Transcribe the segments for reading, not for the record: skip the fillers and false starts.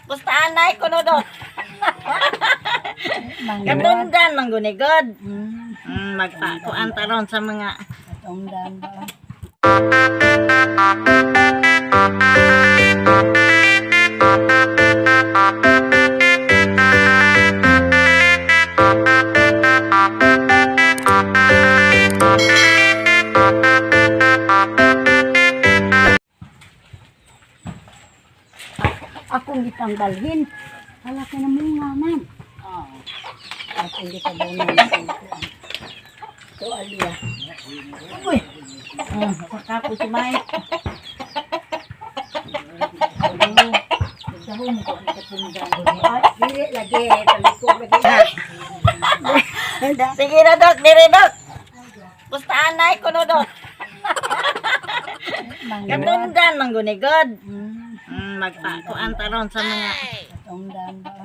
Basta anay ko no do. Katundan manggunigod. Magpakuan taron sa mga Katungdan ba? Akong gitanggalhin. Hala ka na mga man. Oh. Akong gitabunan. Ito aliya. Uy. Saka po si Mike. Ay, dili lagi. Talikod lagi. Sige na, Dok. Dire, Dok. Basta anay ko no, Dok. Katundan manggunigod. Magpakuan taron sa mga Katungdan ba?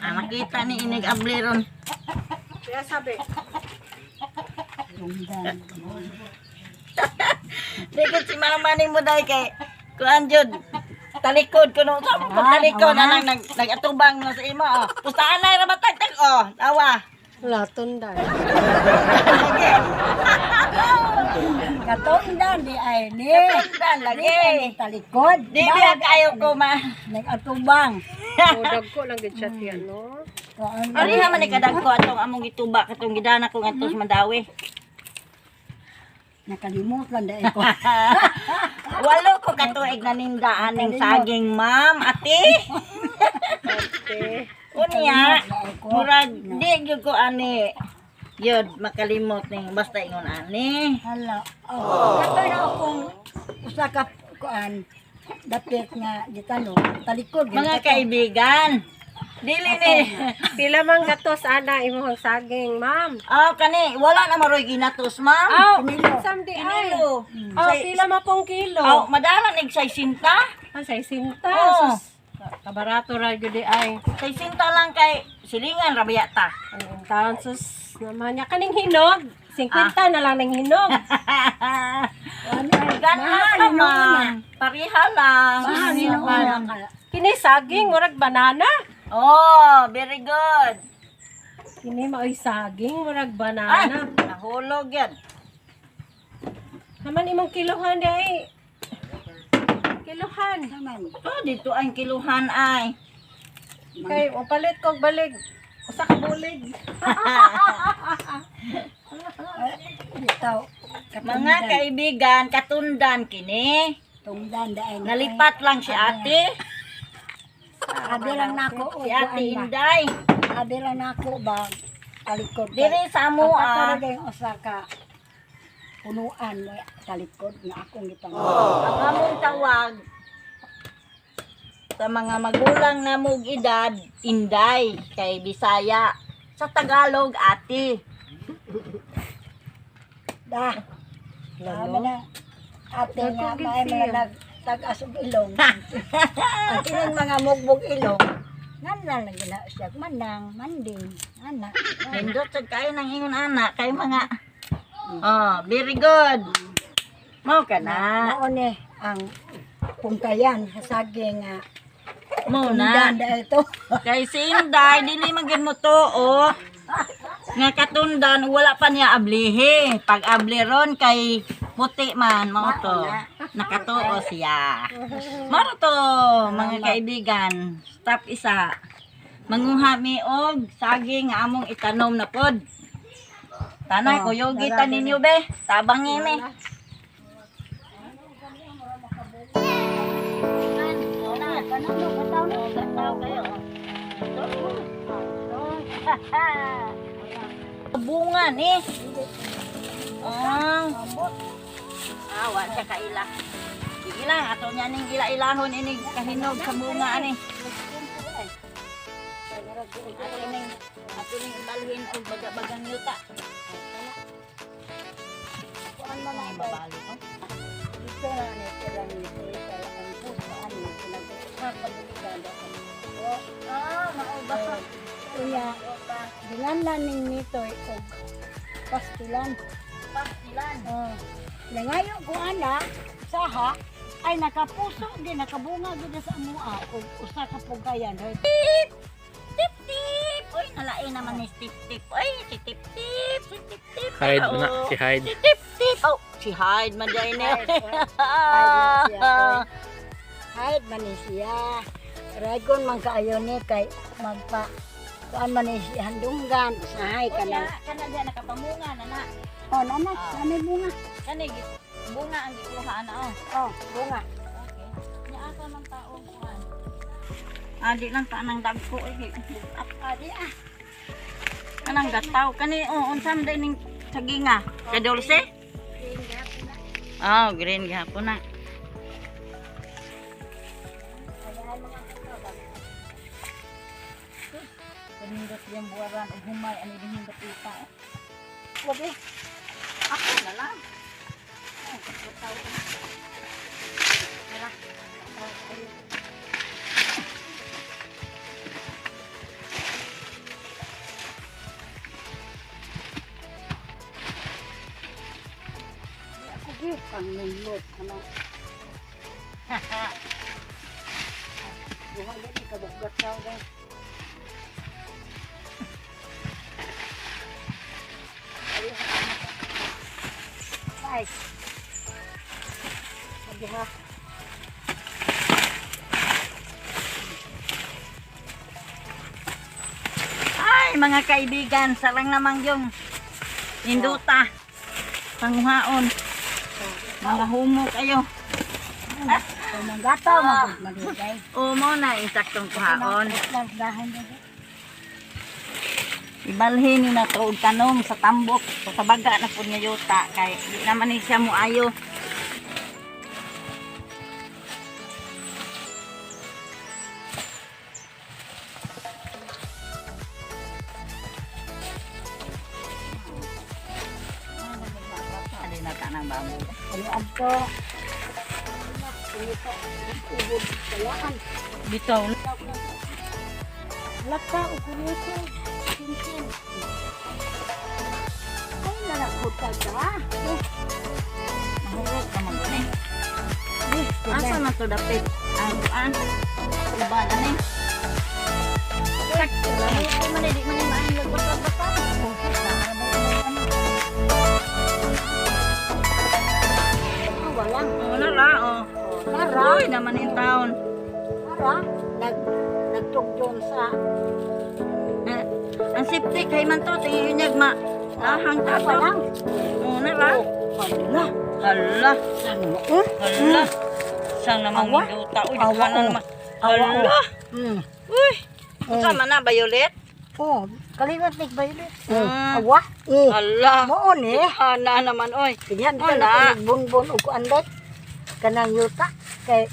ah, makita ni inig abli ron. Kaya sabi, Katungdan. Dikit si mama ni mo dai kay kuan jud. Talikod kuno sa mo talikod Ah, anang nagatubang na sa imo oh. Basta anay ra matagtag oh. Tawa. Latundan. Lagi. Katungdan di ay ni. Katundan lagi. Di talikod. Di biya kayo ko ma. Nagatubang. Udag ko lang gid siya tiyan, no? Kuan. Ari ha man ni kadagko atong among gituba katong gidana ko ngadto sa Mandawi. Nakalimot lang dahil ko. Walo ko katuig naninda aning saging, ma'am, ate. Ate. Unya, murag di gyud ko ani yun makalimot ning basta ingon ani. Hala. Oh. Kato na akong usa ka kuan dapit nga gitano talikod. Mga kaibigan, dili ni. Pila man gatos ana imong saging, ma'am? Oh, kani wala na maroy ginatos, ma'am. Aw, Kilo. samdi ay. Kilo. Oh, pila ma pong kilo? Oh, madala nig 60. Ah, 60. Oo. Sus, kabarato ra gyud di ay. 60 lang kay silingan ra biya ta. Ang taon sus naman niya kaning hinog. 50 na lang ning hinog. Ganas naman. Pareha lang. Mahal ni naman. Kini saging murag banana. Oh, very good. Kini maoy saging murag Ay, banana. nahulog yan. Haman imong kilohan di ay. Kilohan. Naman. Oh, dito ang kiluhan ay. Kay palit kog balig. Usa ka bulig. Bitaw. Mga kaibigan, katundan kini. Tungdan dahil. Nalipat lang si ate. Abi lang nako Si Ate Inday. Abi lang nako ba talikod. Diri sa amo ah. Ang kato usa ka punuan mo talikod nga akong gitang. Ang among tawag sa mga magulang na mog edad, Inday, kay Bisaya. Sa Tagalog, ate. Da. Lalo na. Ate nga may mga nagtag-as og ilong. Ang kining mga mugbog ilong. Nan lang gina siya manang manding ana. Nindot sad kayo ng ingon anak kay mga. Oh, very good. Mao ka na. Mao ni ang pungkayan sa saging nga Mao na. tungdan dahil to. Kay si Inday, dili man gyud mo tuo. Nga katundan, wala pa niya ablihi. Pag abli ron kay puti man, mao to. Nakatuo siya. Mao to, mga kaibigan. Stop isa. Manguha mi og saging nga among itanom na pod. Tanay, Oh, kuyugi tara, ta ninyo be. Tabang ini. Bunga ni. Ah. Awa siya kaila. Sige lang, ato niya ning ila-ilahon ini kahinog sa bunga ani. Ato ning ibalhin og baga-bagang yuta. Kuan man Ay, ang ba? babali ko. Dito na ni sila ni ito ang puso ani pinagkakabuligan dahil. Ah, mao ba? Unya, ginanlan ning nitoy og pastilan. Pastilan. Oh. Nangayo ko ana saha. Ay nakapuso di nakabunga gid sa amoa og usa ka pugayan. Right? Tip! Tip tip! Uy, nalain naman ni Tip Tip. Uy, si Tip Tip, si Tip Tip. Hide mo na, Oo. si Hyde. Si Tip Tip. Oh, si Hyde man dyan eh. Hide, Hide man siya, oy. Hide man ni siya. Ragon man kaayo ni kay magpa kuan man ni siya handunggan usahay Uy, kanang. kana diyan nakapamunga na na. Oh, nana, nanay bunga. Kani bunga ang gikuha na oh. Oh, bunga. Okay. Nya asa man tao kuan. Ah, di lang ta nang dagko eh. Adi ah. Kanang gataw kani oh, unsa man day ning saginga? Kadulse? Green gapon na. Oh, green gihapon na. Ayan mga katawag. Kanindot yung buwaran og humay ani dinhindot ita. Wag eh. Ako na lang. Tara. Tawag kayo. Di ako gyud pangnilot ano. Duha gani ka buggat tao guys. Ay. Sabi ha. Ay, mga kaibigan, sarang namang yung ninduta. Panguhaon. Mga humo kayo. Kung manggataw, magmalugay. O mo na insaktong kuhaon. Dahan dito. Ibalhin ni na to og tanom sa tambok sa tabaga na pud nga yuta kay di naman ni siya moayo. Ano na ta ng bamboo? Ano adto? Ubod kayaan. Bitaw. Laka o kuryoso. Sinsin. Ay, nalakot ka ka. Eh, Mahurot ka man gani. eh, Asa man to dapit ang kuan? Uban ani? Ay, man di man ni maayong lagbot-lagbot. Ah, walang. Oo na ra, oh. Tara. Uy, naman in town. Tara. Nagtugdon sa Eh, ang safety kay man to, tingin yun ma. Lahang ta to. walang. Oo na ra. Hala. Hala, Ano mo? Eh? hala. Sang namang Awa. duta. Uy, Awa, daghanan oh. naman. Awa, oh. Hala. Uy, unsa man na, violet? Oh, kaliwat ni violet. Mm. Awa. Oh. Hala. Mao ni. Hala naman, oy. Diyan Wala. ka na bunbon og kuan day. Kanang yuta kay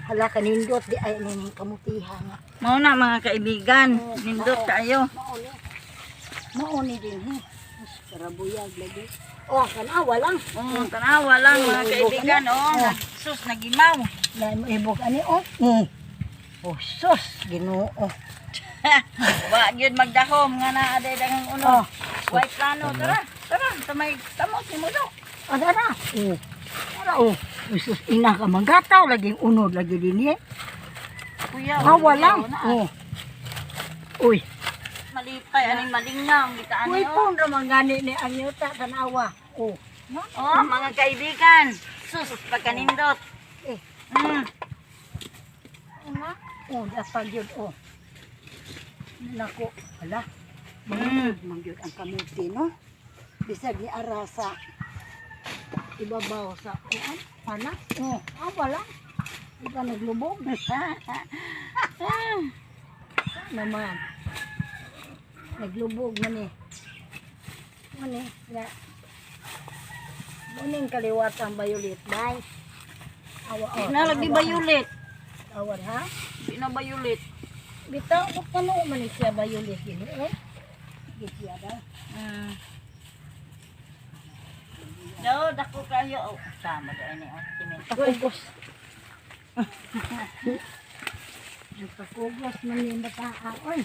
hala kanindot di ay ning kamutiha nga. Mao na mga kaibigan, nindot kayo. Mao ni. Mao ni din he. Mas karabuyag lagi. Oh, kanawa lang. Oh, tanawa lang mga kaibigan, oh. Sus, nagimaw. Lain mo ibog ani oh. Oh, sus, Ginoo. Wa gyud magdahom nga naa day daghang uno. Oh. White plano, tara. Tara, sa may tamot ni mo. Adara. Oh. Ara oh. Uy, sus ina ka manggataw laging unod lagi din eh. Kuya, Hawa lang. Oh. Uy, Malipay aning malingaw gitaan uy ni oh. pon ra man gani ni ang yuta tanawa. Oh. Oh, mga kaibigan, sus pagkanindot. Eh. Una, oh, dapat yun, oh. Nako, hala. Mangyud ang kamuti, no? Bisag ni ara sa ibabaw sa kuan, pana. Oh, ah, wala. Di ba naglubog? Naman. Naglubog man eh. Mani, nga. Muning kaliwat ang violet, bay. Awa, Di oh. na lagi violet. Awa, ha? Di na violet. Bitaw ko kano man ni siya violet gini eh. Di siya daw. Do, dako kayo. Oh, sama do ini oh, timin. Pakugos. Nagpakugos man yung bata. Oy.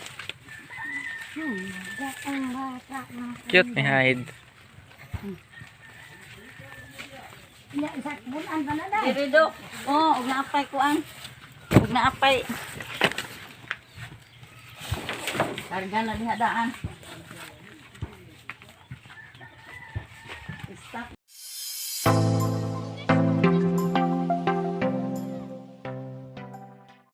Ang bata. Cute ni Hyde. Nya sa bulan pa na dai. Diri do. Oh, ug naapay kuan. Ug naapay. Karga na diha daan.